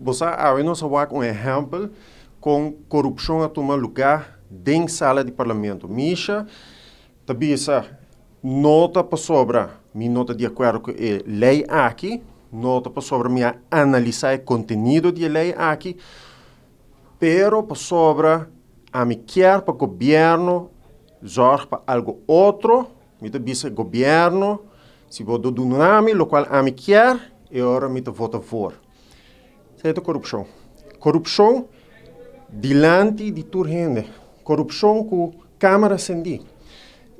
Bo sa, awe nos a wak un ehèmpel kon korupshon a tuma lugá den sala di parlamento. Misha ta bisa, No ta pasobra mi no ta di akuerdo ku e lei aki, no ta pasobra mi a analisá e kontenido di e lei aki, pero pasobra ami kier pa gobièrnu zòrg pa algu otro. Mi ta bisa gobièrnu, si bo do duna mi lokual ami kier, e ora mi ta vota voor. Esei ta korupshon. Korupshon dilanti di tur hende. Korupshon ku kamera sendí.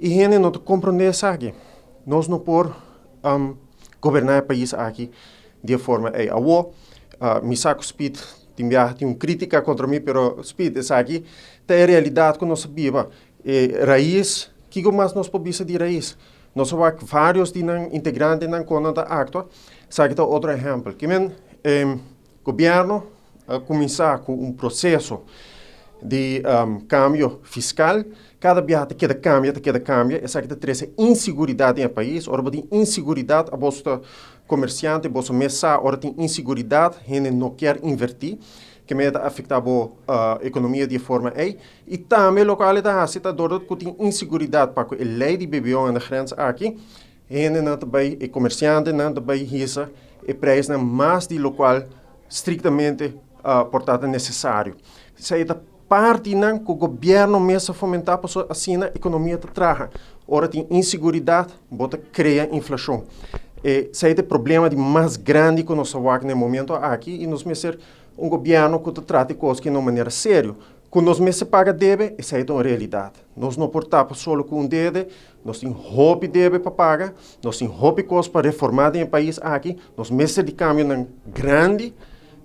I hende no ta komprondé esaki. Nos no por goberná e pais aki di e forma ei. Awor, mi sa ku Speed tin biaha tin un krítika kontra mi, pero Speed, esaki ta e realidat ku nos a biba. E rais, kiko mas nos por bisa di rais? Nos a wak varios di nan integrantenan kon nan ta aktua. Esaki ta otro ehèmpel. Ke men e gobièrnu a kuminsá ku un proseso di kambio fiskal. Kada biaha ta keda kambia, ta keda kambia. Esaki ta trese insiguridat den e pais. Ora bo tin insiguridat abos ta komersiante, boso mes sa ora tin insiguridat hende no kier invertí. Ke men ta afektá bo ekonomia di e forma ei. I tambe lokual e ta hasi ta dor ku tin insiguridat pa ku e lei di BBO aan de grens aki, hendenan ta bai, e komersiantenan ta bai hisa e preisnan mas di lokual striktamente por ta ta nesesario. Esei ta partinan ku gobièrnu mes a fomentá pasobra asina ekonomia ta traha. Ora tin insiguridat bo ta krea inflashon. Esei ta e problema di mas grandi ku nos ta wak na e momento aki i nos mester un gobièrnu ku ta trata e kos aki na un manera serio. Ku nos mester paga debe, esei ta un realidat. Nos no por tapa solo ku un dede, nos tin hopi debe pa paga, nos tin hopi kos pa reformá den e pais aki, nos mester di kambionan grandi,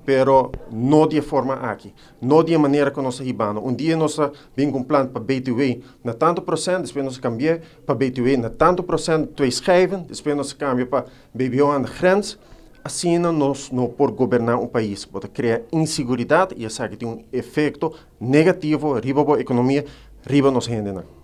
pero no di e forma aki, no di e manera ku nos ta hibando. Un dia nos a bin ku un plan pa BTW na tantu prosènt, despues nos a kambi'é pa BTW na tantu prosènt, twee schijven, despues nos a kambia pa BBO aan de grens. Asina nos no por goberná un pais. Bo ta krea insiguridat i esaki tin un efekto negativo riba bo ekonomia, riba nos hendenan.